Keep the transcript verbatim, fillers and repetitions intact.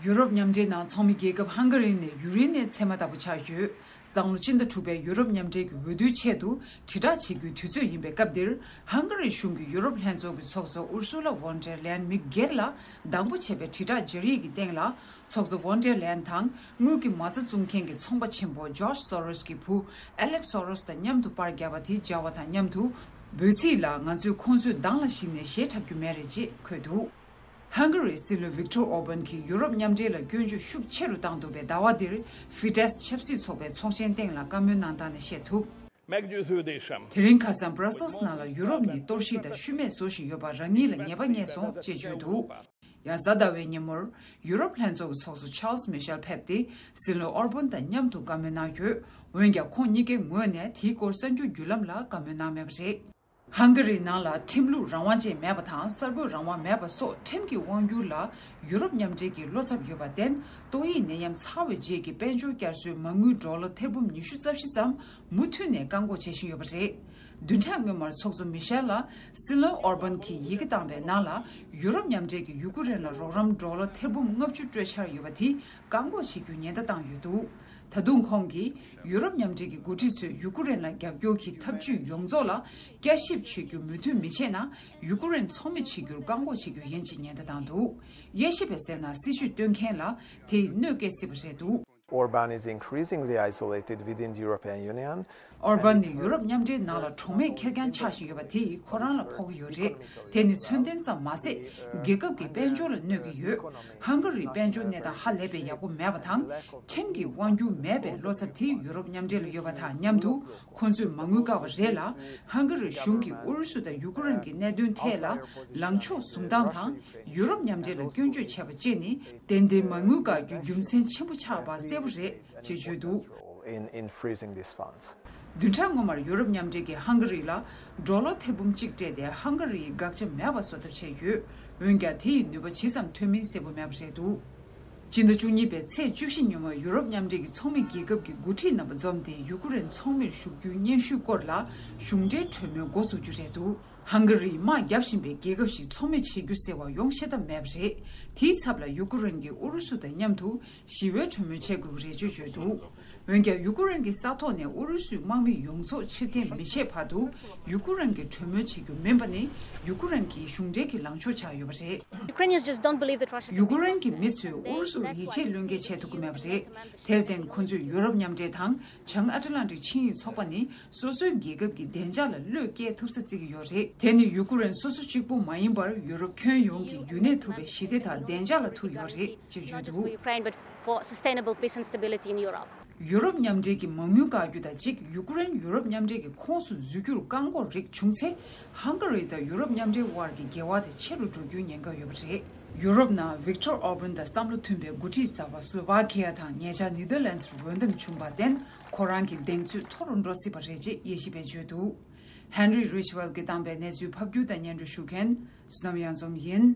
ཡུ་རོབ་མཉམ་འབྲེལ་ནང་ཚོགས་མི་རྒྱལ་ཁབ་ཧང་ག་རི་ནི་ཡུ་རེ་ནི་ཚེར་མ་ལྟ་བུ་ཆགས་ཡོད། སང་ལོ་སྤྱི་ཟླ་དྲུག་པའི་ཡུ་རོབ་མཉམ་འབྲེལ་གྱི་འོས་བསྡུའི་ཆེད་དུ་དྲིལ་བསྒྲགས་བྱེད་རྒྱུའི་དུས་ཚོད་ཡིན་པའི་སྐབས་འདིར། ཧང་ག་རི་གཞུང་གིས་ཡུ་རོབ་ལྷན་ཚོགས་ཀྱི་ཚོགས་གཙོ་ཨུར་སུ་ལ་ཝོན་ཌེར་ལེན་མི་སྒེར་ལ་སྡང་པོ་བྱས་པའི་དྲིལ་བསྒྲགས་སྦྱར་ཡིག་གི་སྟེང་ལ། ཚོགས་གཙོ་ཝོན་ཌེར་ལེན་དང་དངུལ་གྱི་མ་རྩ་བཙུགས་མཁན་གྱི་ཚོང་པ་ཆེན་པོ་ཇོརྗ་སོ་རོས་ཀྱི་བུ་ཨེ་ལེག་སོ་རོས་དང་མཉམ་དུ་པར་བརྒྱབ་པ་དེ་སྦྱར་བ་དང་མཉམ་དུ། འབོད་ཚིག་ལ་ང་ཚོས་ཁོང་ཚོའི་གདངས་ལ་གཞིགས་ནས་གཞས་འཁྲབ་རྒྱུ་མེད་རེད་ཅེས་འཁོད་འདུག་ཧང་ག་རིའི་སྲིད་བློན་ཝིག་ཏོར་ཨོར་བན་གྱིས་ཡུ་རོབ་མཉམ་འབྲེལ་ལ་སྐྱོན་བརྗོད་ཤུགས་ཆེ་རུ་བཏང་འདུག་པས། ཟླ་བ་འདིར་ཧྥི་ཌེ་སི་ཆབ་སྲིད་ཚོགས་པའི་ཚོགས་ཆེན་སྟེང་ལ་བཀའ་མོལ་གནང་སྟངས་ནས་ཤེས་ཐུབ། Meggyőződésem. དེ་རིང་ཁ་སང་Brussels་ནང་ལ་ཡུ་རོབ་ནི་གཏོར་བཤིག་དང་ཤུལ་མེད་བཟོ་བཞིན་ཡོད་པ་རང་ཉིད་ལ་ངེས་པ་རྙེད་སོང་ཅེས་བརྗོད་འདུག་ཡ་གཟའ་ཟླ་བའི་ཉིན་མོར་ཡུ་རོབ་ལྷན་ཚོགས་ཀྱི་ཚོགས་གཙོ་Charles Michel་ཕེབས་ཏེ་སྲིད་བློན་ཨོར་བན་དང་མཉམ་དུ་བཀའ་མོལ་གནང་ཡོད། འོན་ཀྱང་ཁོང་གཉིས་ཀའི་ངོས་ནས་དེའི་སྐོར་གསར་འགྱུར་བརྒྱུད་ལམ་ལ་བཀའ་མོལ་གནང་མེད་པ་རེད། ཧང་ག་རིའི་ནང་ལ་ཁྲིམས་ལུགས་རང་དབང་ཅན་མེད་པ་དང་གསར་འགོད་རང་དབང་མེད་པ་སོགས་ཁྲིམས་ཀྱི་དབང་སྒྱུར་ལ་ཡུ་རོབ་མཉམ་འབྲེལ་གྱི་བློ་འཚབ་ཡོད་པར་བརྟེན། ཏོག་དབྱིབས་ནད་ཡམས་ཚར་བའི་རྗེས་ཀྱི་དཔལ་འབྱོར་བསྐྱར་གསོའི་མ་དངུལ་ཌོ་ལར་ཐེར་འབུམ་ཉི་ཤུ་རྩ་བཞི་ཙམ་མུ་མཐུད་ནས་བཀག་འགོག་བྱེད་བཞིན་ཡོད་པ་རེད། བདུན་ཕྲག་སྔོན་མར་ཚོགས་གཙོ་མི་ཤེལ་ལ་སྲིད་བློན་ཨོར་བན་གྱིས་ཡི་གེ་བཏང་བའི་ནང་ལ། ཡུ་རོབ་མཉམ་འབྲེལ་གྱིས་ཡུ་ཀེ་རེན་ལ་རོགས་རམ་ཌོ་ལར་ཐེར་འབུམ་ལྔ་བཅུ་སྤྲོད་འཆར་ཡོད་པ་དེ་བཀག་འགོག་བྱེད་རྒྱུའི་ཉེན་བརྡ་བཏང་ཡོད་འདུག་ད་དུང་ཁོང་གིས་ཡུ་རོབ་མཉམ་འབྲེལ་གྱི་འགོ་ཁྲིད་ཚོས་ཡུ་ཀེ་རེན་ལ་རྒྱབ་སྐྱོར་གྱི་ཐབས་ཇུས་ཡོངས་རྫོགས་ལ་བསྐྱར་ཞིབ་བྱེད་རྒྱུ་མོས་མཐུན་མི་བྱེད་ན། ཡུ་ཀེ་རེན་ཚོགས་མི་བྱེད་རྒྱུར་བཀག་འགོག་བྱེད་རྒྱུ་ཡིན་ཅེས་ཉེན་བརྡ་བཏང་འདུག་དབྱེ་ཞིབ་པས་ཟེར་ན། སྲིད་ཇུས་སྟོན་མཁན་ལ་དེས་གནོད་སྐྱེལ་སྲིད་པ་རེད་འདུག Orban is increasingly isolated within the European Union. ཨོར་བན་ནི་ཡུ་རོབ་མཉམ་འབྲེལ་ནང་ལ་གྲོགས་མེད་ཁེར་རྐྱང་ཆགས་བཞིན་ཡོད་པ་དེ་ཡིས་ཁོ་རང་ལ་ཕོག་གི་ཡོད་རེད། དེ་ནི་མཚོན་དོན་ཙམ་མ་ཟད། རྒྱལ་ཁབ་ཀྱི་དཔལ་འབྱོར་ལ་གནོད་ཀྱི་ཡོད། ཧང་ག་རིའི་དཔལ་འབྱོར་གནས་སྟངས་ཧ་ལས་པའི་ཡག་པོ་མེད་པ་དང་། ཁྲིམས་ཀྱི་དབང་སྒྱུར་མེད་པའི་བློ་འཚབ་དེ་ཡུ་རོབ་མཉམ་འབྲེལ་ལ་ཡོད་པ་དང་མཉམ་དུ། ཁོ་ཚོས་མ་དངུལ་བཀག་པ་རེད་ལ། ཧང་ག་རི་གཞུང་གིས་ཨུ་རུ་སུ་དང་ཡུ་ཀེ་རེན་གྱི་གནད་དོན་ཐད་ལ་ལངས་ཕྱོགས་བཟུང་སྟངས་དང་། ཡུ་རོབ་མཉམ་འབྲེལ་ལ་སྐྱོན་བརྗོད་བྱས་པ་བཅས་ནི་ཏན་ཏན་མ་དངུལ་བཀག་རྒྱུའི་རྒྱུ་མཚན་ཆེན་པོ་ཆགས་པ་གསལ་པོ་རེད་ཅེས་བརྗོད་འདུག In, in freezing these funds. བདུན་ཕྲག་སྔོན་མར་ཡུ་རོབ་མཉམ་འབྲེལ་གྱིས་ཧང་ག་རི་ལ་ཌོ་ལར་ཐེར་འབུམ་གཅིག་སྤྲད་དེ། ཧང་ག་རི་ཡིས་དགག་བྱ་མེད་པ་བཟོ་ཐབས་བྱས་ཡོད། འོན་ཀྱང་དེ་ཡི་ནུས་པ་ཇི་ཙམ་ཐོན་མིན་གསལ་པོ་མེད་པ་རེད་འདུག་སྤྱི་ཟླ་བཅུ་གཉིས་པའི་ཚེས་བཅུ་བཞི་ཉིན་མོར་ཡུ་རོབ་མཉམ་འབྲེལ་གྱི་ཚོགས་མི་རྒྱལ་ཁབ་ཀྱི་འགོ་ཁྲིད་རྣམ་པ་འཛོམས་ཏེ། ཡུ་ཀེ་རེན་ཚོགས་མིར་ཞུགས་རྒྱུའི་སྙན་ཞུའི་སྐོར་ལ་གཞུང་འབྲེལ་གྲོས་མོལ་འགོ་ཚུགས་རྒྱུ་རེད་འདུག་ཧང་ག་རིས་དམག་བརྒྱབ་བཞིན་པའི་རྒྱལ་ཁབ་ཞིག་ཚོགས་མི་བྱེད་རྒྱུ་ཟེར་བ་ཡོང་ཤེས་ཐབས་མེད་པ་རེད། དེའི་ཚབ་ལ་ཡུ་ཀེ་རེན་གྱིས་ཨུ་རུ་སུ་དང་མཉམ་དུ་ཞི་བའི་གྲོས་མོལ་བྱེད་དགོས་ཀྱི་རེད་ཅེས་བརྗོད་འདུག་འོན་ཀྱང་། ཡུ་ཀེ་རེན་གྱི་ས་ཐོག་ནས་ཨུ་རུ་སུའི་དམག་མི་ཡོངས་རྫོགས་ཕྱིར་འཐེན་མི་བྱེད་བར་དུ། ཡུ་ཀེ་རེན་གྱིས་གྲོས་མོལ་བྱེད་རྒྱུ་མིན་པ་ནི་ཡུ་ཀེ་རེན་གྱི་གཞུང་འབྲེལ་གྱི་ལངས་ཕྱོགས་ཆགས་ཡོད་པ་རེད། Ukrainians just don't believe that Russia ཡུ་ཀེ་རེན་གྱི་མི་ཚོས་ཨུ་རུ་སུར་ཡིད་ཆེས་བློས་འགེལ་བྱེད་ཐུབ་ཀྱི་མེད་པ་རེད། དེར་བརྟེན། ཁོ་ཚོས་ཡུ་རོབ་མཉམ་འབྲེལ་དང་། བྱང་ཨ་ཏི་ལན་ཏིག་ཆིངས་ཡིག་ཚོགས་པ་ནི་སོ་སོའི་རྒྱལ་ཁབ་ཀྱི་བདེ་འཇགས་ལ་བློས་བཀལ་ཐུབ་ས་བརྩི་གི་ཡོད་རེད། དེ་ནི་ཡུ་ཀེ་རེན་སོ་སོ་གཅིག་པུ་མ་ཡིན་པར། ཡུ་རོབ་ཁྱོན་ཡོངས་ཀྱི་རྒྱུན་གནས་ཐུབ་པའི་ཞི་བདེ་དང་བདེ་འཇགས་ལ་ཐུག་ཡོད་རེད་ཅེས་བརྗོད་འདུག Ukraine, but for sustainable peace and stability in Europe. ཡུ་རོབ་མཉམ་འབྲེལ་གྱི་མ་དངུལ་བཀག་རྒྱུ་དང་གཅིག་ཡུ་ཀེ་རེན་ཡུ་རོབ་མཉམ་འབྲེལ་གྱི་ཁོངས་སུ་འཛུལ་རྒྱུར་བཀག་འགོག་རིགས་བྱུང་ཚེ། ཧང་ག་རི་དང་ཡུ་རོབ་མཉམ་འབྲེལ་དབར་གྱི་འགལ་བ་དེ་ཆེ་རུ་འགྲོ་རྒྱུའི་ཉེན་ཁ་ཡོད་པ་རེད། ཡུ་རོབ་ནང་ཝིག་ཏོར་ཨོར་བན་དང་བསམ་བློ་མཐུན་པའི་འགོ་ཁྲིད་གསར་པ་སློ་ཝ་ཁི་ཡ་དང་ཉེ་ཆར་ནེ་དར་ལན་སི་རུ་འོས་འདེམས་བྱུང་བར་བརྟེན། ཁོ་རང་གི་གདེང་ཚོད་མཐོ་རུ་འགྲོ་སྲིད་པ་རེད་ཅེས་དབྱེ་ཞིབ་པས་བརྗོད་འདུག་ཧན་རི་རིཆ་ཝེལ་གྱིས་བཏང་པའི་གནས་ཚུལ་ཕབ་སྒྱུར་དང་སྙན་སྒྲོན་ཞུ་མཁན་བསོད་ནམས་གཡང་འཛོམས་ཡིན།